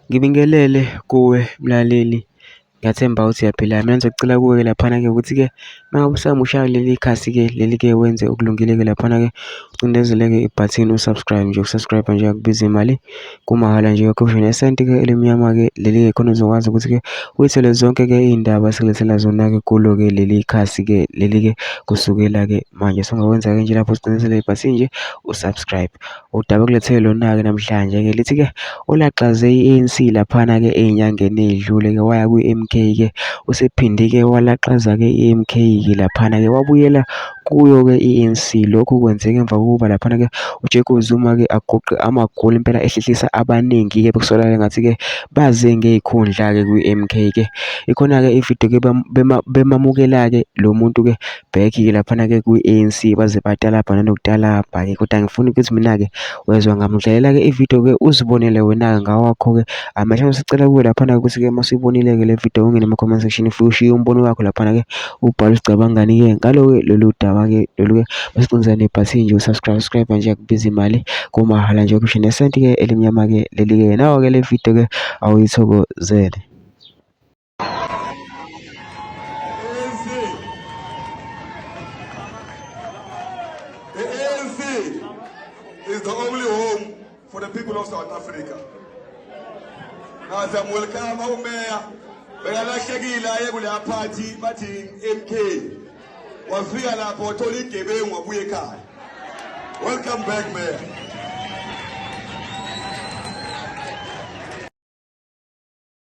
Ngibingelele kuwe mlaleli, ngiyathemba ukuthi uyaphila. Mina ngizocela kuwe-ke laphana-ke ukuthi-ke uma ngabe usamusha leli khasi-ke leli-ke wenze okulungile-ke laphana-ke ucindezele-ke ibhathini u-subscribe nje, uku-subscribe nje akubizi imali, kumahhala nje ukhokhe nesenti-ke elimnyama-ke leli-ke khona uzokwazi ukuthi-ke uyithole zonke-ke iy'ndaba esilethela zona-ke kulo-ke leli khasi-ke leli-ke kusukela-ke manje. So ungakwenza-ke nje lapho ucindezele ibhathini nje u-subscribe. Udaba ekulethele lona-ke namhlanje-ke lithi-ke olaxaze i-ANC laphana-ke ey'nyangeni ey'dlule-ke waya kwi-MK-ke usephinde-ke walaxaza-ke i-MK-ke laphana-ke wabuyela kuyo-ke i-ANC. Lokhu kwenzeka emva kokuba laphana-ke uJacob Zuma-ke agoqe amagoli impela ehlehlisa abaningi-ke bekusolakala engathi-ke baze ngey'khundla-ke kwi-MK-ke. Ikhona-ke ividiyo-ke bemamukela-ke lo muntu-ke back-ke laphana-ke kwi-ANC baze batalabha nanokutalabha-ke, kodwa ngifuna ukuthi mina-ke wezwa ngamdlalela-ke ividiyo-ke uzibonele wena-ke ngawakho-ke amashana. Sicela kuwe laphana-ke ukuthi-ke uma usuyibonile-ke le video ungene ema-comment section ufike ushiye umbono wakho laphana-ke ubhale usicabangani-ke ngalo-ke lolu daba-ke lolu-ke masicindezela nebhathini nje usubscribe nje akubizi imali, kumahhala nje ukhokhe nesenti-ke elimnyama-ke leli-ke. Nawo-ke le video-ke awuyithokozele. The ANC is the only home for the people of South Africa. Welcome umeya bekalahlekile aye kule party bathi MK wafika lapho wathola igebengu wabuye ekhaya. Welcome back, Mayor.